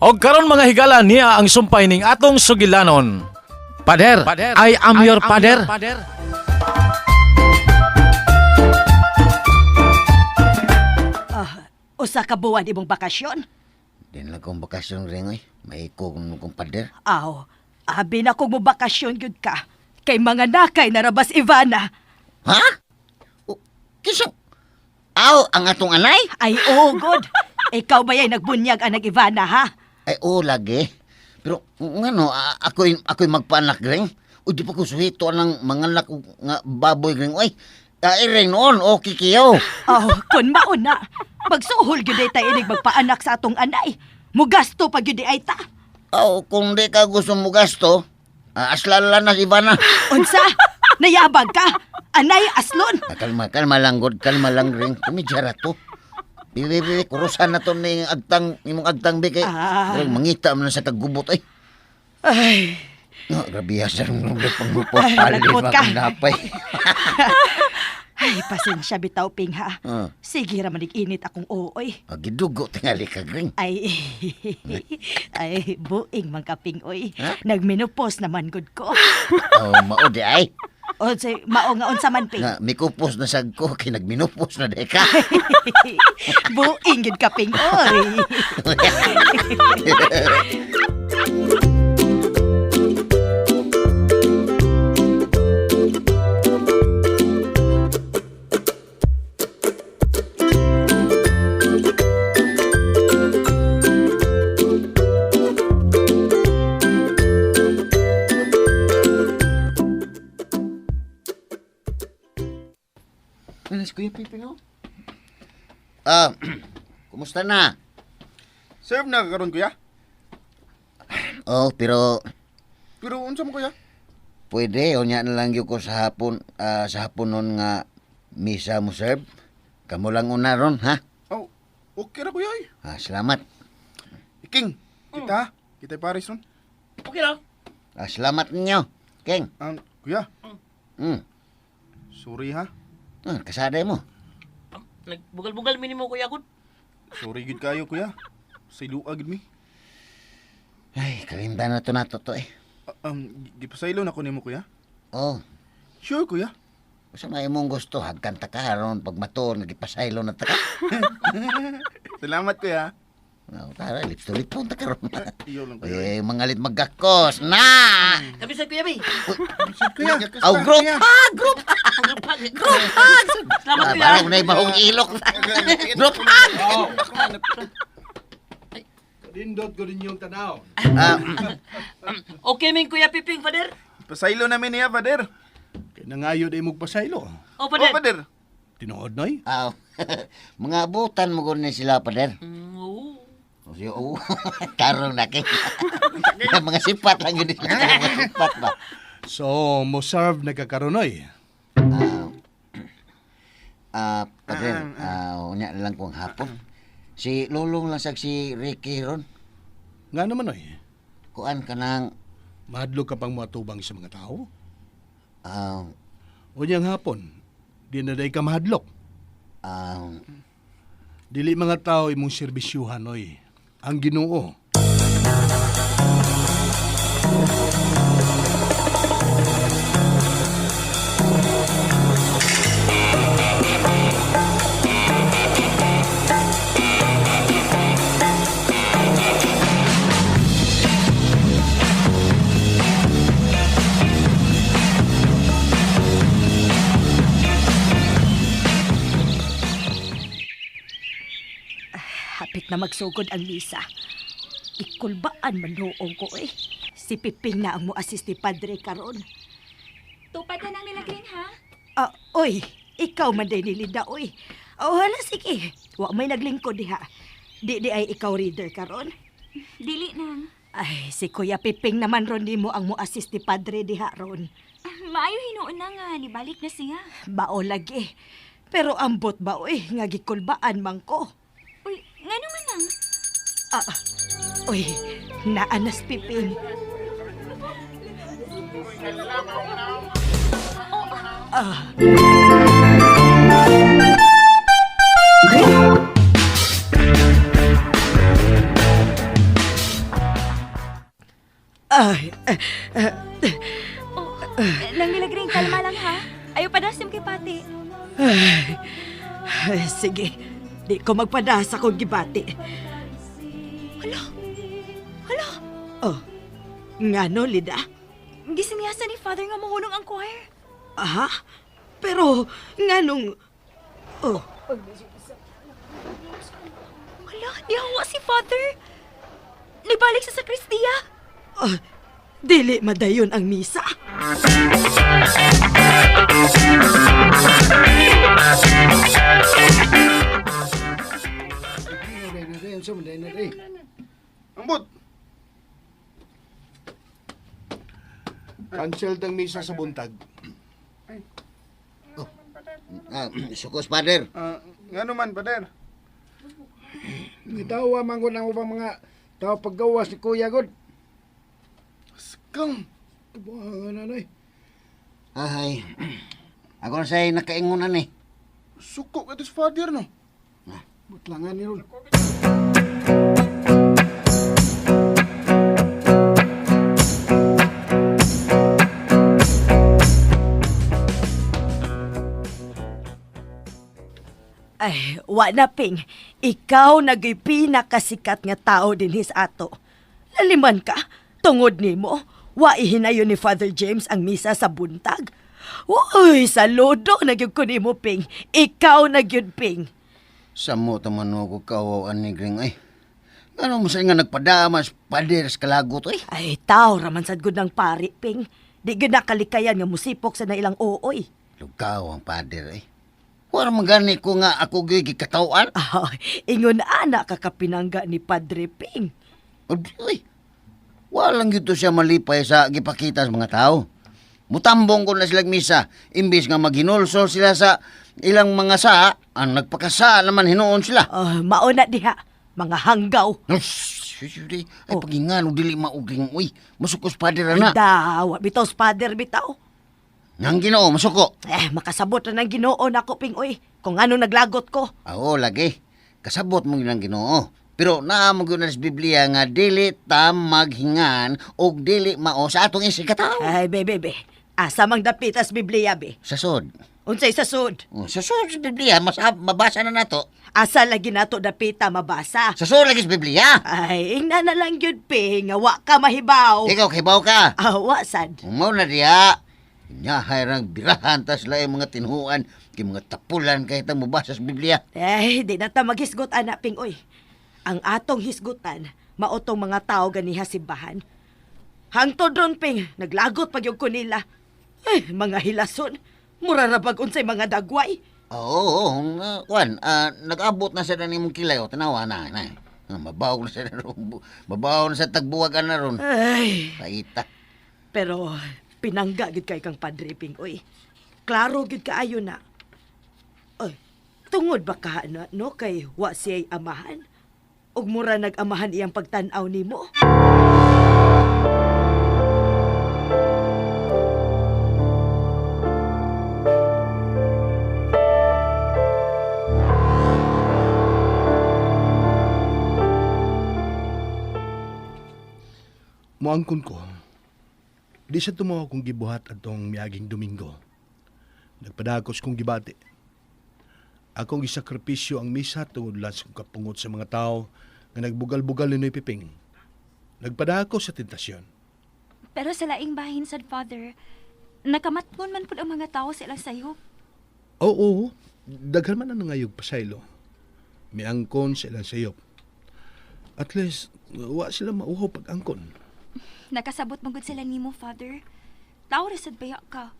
Og karon, mga higala, niya ang sumpay ning atong sugilanon. Pader, I am your pader. Usa ka buwan imong bakasyon? Di na lang kong bakasyon rin, oy. May kong kong pader. Aw, abi na kong mobakasyon gyud ka. Kay mga nakay narabas Ivana. Ha? O, kinsa? Aw, ang atong anay? Ay, oo, good. Ikaw ba yay nagbunyag ang Ivana, ha? Ay, oo, lagi. Pero, ngano, ako'y magpaanak, ring. Uy, di pa ko suhito ng mga anak nga baboy, ring. Uy, ay, ring noon, okay kiyo. Oh, kun mauna. Pagsuhol gyud ay ta inig magpaanak sa atong anay. Mugasto pa gyud ay ta. Aw, kung di ka gusto mo gasto, aslala na si Ivana. Unsa? Nayabag ka? Anay aslon. Ah, kalma, kalma lang, God. Kalma lang, ring. Kumidya to. Bibi, bibi, kurusan na to ni agtang, imong agtang, bi, kay, ring, mangita mo na sa kagubot, ay. Ay, No, grabe sa ring panggupo. Ay, Palit nagpot ka. napay. Ay, pasensya bitaw, Ping, ha. Ah. Sige ra manig init akong ooy. Gidugo, tingali ka, ring. Ay, ay, buing man kaping, oy. Ha? Nagminopos naman gud ko. Oh, mao di ay. O, say, mao nga unsa man, Ping. Nga, mikupos na sad ko, kay nagminupos na di ka. Buing gud ka, Ping, oy. Ano si Kuya Pipi, no? Ah, kumusta na? Serve na ka karon, kuya. Oh, pero Pero unsa mo, kuya? pwede, unya na lang yun ko sa hapon, sa hapon nun nga misa mo serve. Kamu lang una ron, ha? Oh, okay ra, kuya ay. Ah, salamat. King, kita ha. Kita Paris ron. Okay lang. Ah, salamat ninyo, King. Kuya, sorry ha. Ah, kasaday mo. Nagbugal-bugal minimo, kuya gud. Sorry gid kayo, kuya. Sa ilua gid mi. Ay, kalimtan na to nato to eh. Gipasaylo na ko nimo, kuya. Oh, Sure, kuya. sa may imong gusto, hagkan ta ka ron pag matuon, nagipasaylo na ta ka. Salamat, kuya. Oh, tara, lips to lips ta ka ron. Iyo lang, kuya. Eh, mangalit magkakos na! Kami sa kuya bi. Kuya, Oh, group hug! Group hug! Group hug! Salamat, kuya. Parang na ibahong ilok. Group hug! Dindot ko rin yung tanaw. Ah, Okay min, Kuya Piping, Father. Pasaylo namin niya, Father. Kaya nangayo na imong pasaylo. Oh, Oh, Father. Father. Tinuod noy? aw. Mga abutan mo ko ni sila, pader. Oo. O siya, oo. Tarong na kay. Mga sipat lang yun sila. Mga sipat ba? So, mo serve nagkakaroon. Ah, pader, unya na lang kong hapon. Si Lulong lang sag si Ricky ron. Nga naman noy, Kuan ka nang mahadlok ka pang matubang sa mga tao. Unyang hapon, di na day ka mahadlok. Dili mga tao imong serbisyuhan noy. Ang Ginoo. Hapit na magsugod ang misa. Ikulbaan man noong ko eh. Si Piping na ang mo-assist ni Padre karon. Tupad na nang nilagrin ha. Ah, oy, ikaw man day ni Linda, oy. Oh, hala, sige. Wa may naglingkod diha. Di di ay ikaw reader karon. Dili nang. Ay, si Kuya Piping naman ron nimo ang mo-assist ni Padre diha ron. Maayo hinuon na nga nibalik na siya. Bao lagi. Pero ambot ba oy, nga gikulbaan man ko. Uy, ngano man nang? Ah, oy, naanas Piping. Ah. Oh, Nang Milagring, kalma lang ha. Ayaw padasim kay Pati. Ay, sige, di ko magpadasa kung gibati. Hala, hala. Oh, ngano, Lida? Gisinyasan ni Father nga mohulong ang choir. Aha, pero nganong... Oh, Hala, nihawa si Father. Nagbalik sa sakristiya. oh, dili madayon ang misa. Ambot. Cancel tang misa sa buntag. Ah, sukos, Father. Ah, ngano man, Pader? Gitawa man ko ng ubang mga tao paggawas ni Kuya God. Skang. Kabuhangan na eh. Ay, ako na sa'yo nakaingunan eh. Suko ka to sa Father, no? Butlangan ni ron. Ay, wa na, Ping. Ikaw naging pinakasikat nga tao din his ato. Laliman ka, tungod nimo, wa ihinayon ni Father James ang misa sa buntag. Uy, saludo na gyud ko nimo, Ping. Ikaw na gyud, Ping. Samo taman ko kawawan ni Gring ay. Ngano mo sa nga nagpadamas pader sa kalagot ay. Ay, tao raman sad gud ng pari, Ping. Di gyud nakalikayan nga musipok sa nailang ooy. Lugaw ang pader ay. Wala man gani ko nga ako gyud gikatawan. Ay, ingon ana kakapinangga ni Padre Ping. Uy, walang gyud to siya malipay sa gipakita sa mga tao. Mutambong ko na sila misa, imbis nga maghinulsol sila sa ilang mga saa, ang nagpakasa naman hinuon sila. Ah, mao na diha, mga hanggaw. Ay, Oh. pagingan, dili mauging, uy, masukos pader na. Daw, bitaw Father bitaw. Nang Ginoo, masuko. Eh, makasabot na ng Ginoo nako Ping oy. Kung ano naglagot ko. Oo, lagi. Kasabot mo yun ang Ginoo. Pero naa mo gyud na sa Biblia nga dili ta maghingan og dili mao sa atong isikataw. Ay, be, be, be. Asa mang dapitas Biblia, be. Sa sod. Unsay sa sud? Oh, sa sod sa Biblia, mas mabasa na nato. Asa lagi nato dapita mabasa. Sa sod lagi sa Biblia. Ay, ingna na lang gyud pe nga wa ka mahibaw. Ikaw kibaw ka. Ah, wa sad. Mao na diha. Inyahay rang birahan tas lain mga tinhuan kay mga tapulan kay ta mobasa sa Biblia. Eh, di na ta maghisgot ana Ping oy. Ang atong hisgutan mao tong mga tao ganiha simbahan. Hangtod ron Ping, naglagot pag yung ko nila. Eh, mga hilason. Mura ra bag unsay mga dagway. Oo, oo, kuan, nag-abot na sa nimong kilay o tanawa na na. Ah, mabaw na sa ron. Mabaw na sa tagbuwagan na ron. Ay, Paita. pero pinangga gid kay kang Padre Ping oy. Klaro gid kaayo na. Oy, tungod ba ka na, no kay wa siya'y amahan? Ug mura nag-amahan iyang pagtan-aw nimo? Moangkon ko. Di sa tumawa kong gibuhat atong miaging Domingo. Nagpadakos kong gibati. Akong gisakripisyo ang misa tungod lang sa kong kapungot sa mga tao nga nagbugal-bugal ni Noy Piping. Nagpadako sa tentasyon. Pero sa laing bahin sad, Father, nakamatngon man pud ang mga tao sa ilang sayop. Oo, daghan man ang nangayog pasaylo. Miangkon sa ilang sayop. At least, wa sila mauhaw pag-angkon. Nakasabot man gud sila nimo, Father. Tao ra sad baya ka.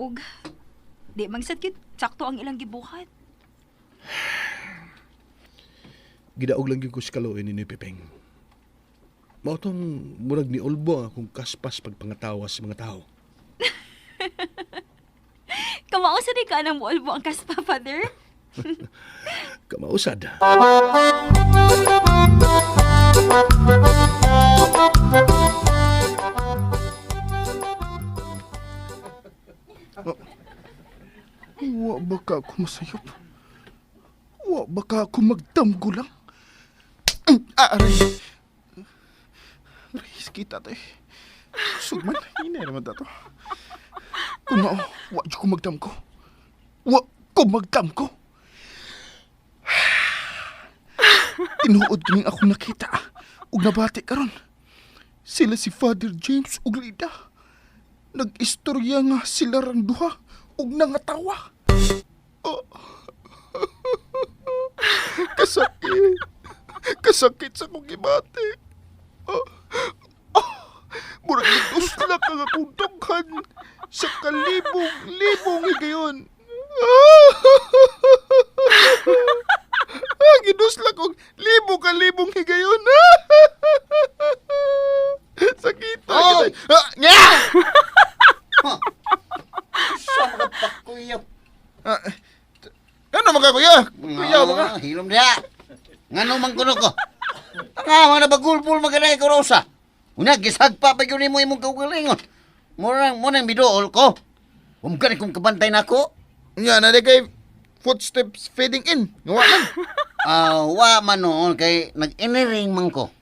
Ug di man sad gyud sakto ang ilang gibuhat. Gidaog lang gyud ko sa kaluoy ni Noy Piping. Mao tong murag ni Ulbo ang akong kaspas pagpangatawa sa mga tao. Kamao sa di ka nang muulbo ang kaspa, Father. Kamausad. Wa ba ka ako masayop? Wa ba ka ako magdamgo lang? Ah, aray. Aray, kita tayo. Kusog man, hinay naman ta to. Kung mao, wa jud ko magdamgo. Wa ko magdamgo. Tinuod kining akong nakita ug nabati karon. Sila si Father James ug Lida. Nag-istorya nga sila rang duha ug nangatawa. Oh. Kasakit. Kasakit sa kong gibati. Oh. Oh. Murag gitusla ka nga kong dughan sa kalibong-libong higayon. Ah, gidusla kong libo ka libong higayon. Sakit. Oh! Ah, nga! Sa mga pakuyo. Ah, ano mga kuya? Kuya mga. Ah, Hilom diha. Ngano man kuno ko? Nga mga nabagulpul maganay ko rosa. Una gisagpa pa gyud nimo imong kaugalingon. Murang mo nang miduol ko. Umgani kong kabantay nako. Nga na di kay footsteps fading in. Ngawa man. Ah, wa man noon kay nag-iniring man ko.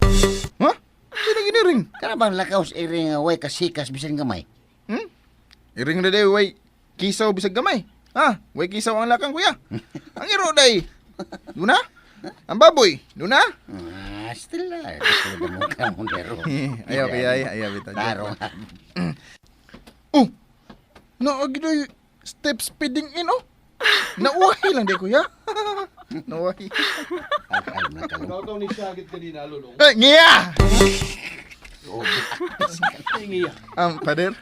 Ha? Sino giniring? Kana bang lakaw sa iring nga way kasikas bisan gamay? Hmm? Iring na day, way kisaw bisag gamay. Ha? Way kisaw ang lakang kuya. Ang iro day. Luna? Ang baboy. Luna? Ah, still la. Still mo ka mo dero. Ayaw kuya, ay, ayaw bitaw. Taro. Oh! Naagi day steps fading in oh. Nauwahi lang day kuya. Nauwahi. Ay, na kalong. Ikaw ni Shagit kanina, Lulong. Eh, ngiya! Ay, ngiya. Pader?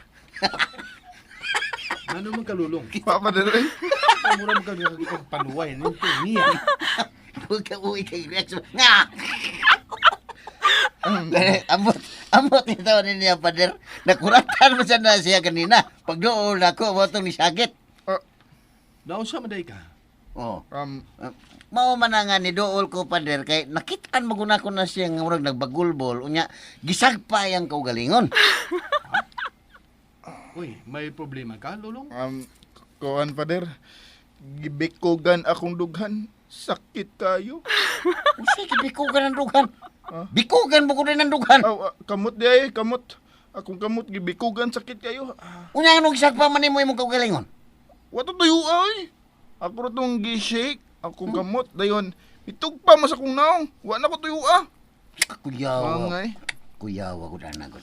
Ano man ka, Lulong? Pa, pader eh. Mura man ka pagpanuway. Nito, ngiya. Huwag ka uwi kay reaction. Nga! Ambot, ambot ni taon niya, pader. Nakuratan mo siya na siya kanina. Pag doon ako, mo itong nisakit. Ah, Naunsa man day ka? Oh. um, Mao man na nga ni dool ko, pader, kay nakitaan mo ko na siya nga murag nagbagulbol. Unya, gisagpa yang kaugalingon. Uy, may problema ka, Lulong? Kuan pader. Gibikogan akong dughan. Sakit kayo. Usa, bikugan ang dughan. Bikugan mo ko rin ang dughan. Aw, ah, kamot di ay, kamot. Akong kamot gibikugan sakit kayo. Ah, Unya, anong gisagpa man nimo imong kaugalingon? Wato tuyo ay. Ako ra tong gi-shake. Akong kamot dayon. Itugpa mo sa akong naong. Wa na ko tuyo ah. Kuyawa. Mangay. Kuyawa ko na ko.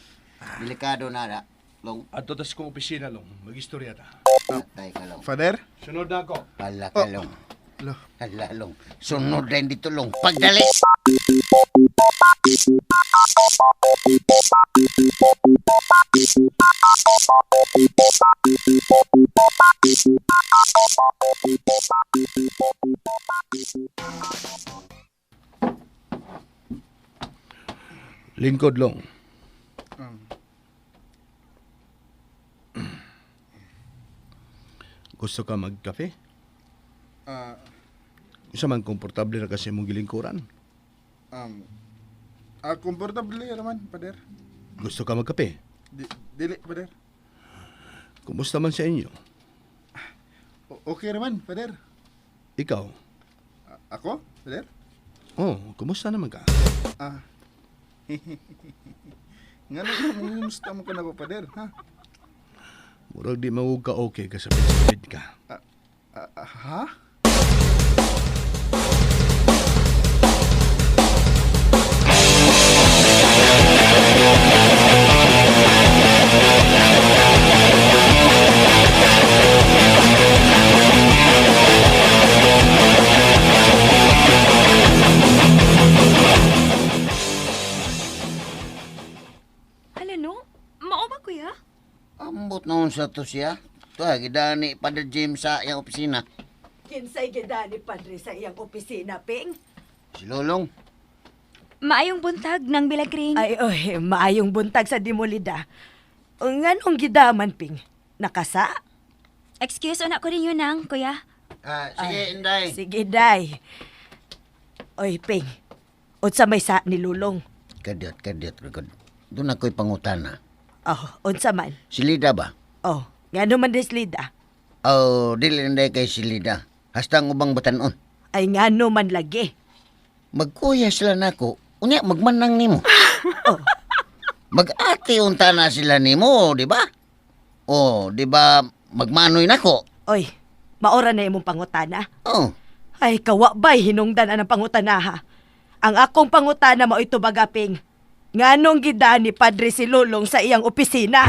Delikado na ra. Long, Ato tas kong opisina, Long. Mag-istorya ta. patay ka long. Father? Sunod na ako. Pala ka long. Lo. Hala long. Sunod rin dito long. Pagdali! Lingkod, Long. Gusto ka magkape? Ah, Isa man komportable na kasi mong gilingkuran. um, ah, komportable raman, pader. Gusto ka magkape? Di, dili, pader. Kumusta man sa inyo? Okay raman, pader. Ikaw? Ako, pader? Oh, kumusta naman ka? Ah. Nga na mo mo ka na ko, pader, ha? Murag di mawag ka okay ka sa sabit ka. Ah, ah, ha? Hala no? Mao ba kuya? Ambot noon sa to siya. Ito ha, gidani Padre James sa iyang opisina. Kinsay gidani padre sa iyang opisina, Ping? Si Lulong. Maayong buntag ng bilagring. Ay, oy, maayong buntag sa Dimolida. Nganong gidaman, Ping? Nakasa? Excuse una ko rin yun nang, kuya. Ah, sige, Inday. Sige, day. Oy, Ping. Unsa may sa ni Lulong? Kadyot, kadyot, record. Doon ako'y pangutana. Oh, unsa man? Si Lida ba? Oh, ngano man des Lida? Oh, dili Inday kay si Lida. Hasta ang ubang batanon. Ay ngano man lagi. Magkuya sila nako. Unya, magmanang nimo. Oh. Mag-ati unta na sila nimo, di ba? O, di ba magmanoy nako? Oy, maora na imong pangutana. Oh, Ay, kawa ba'y hinungdan anang pangutana ha? Ang akong pangutana mao'y tubagaping. Nganong gidaan ni Padre si Lulong sa iyang opisina?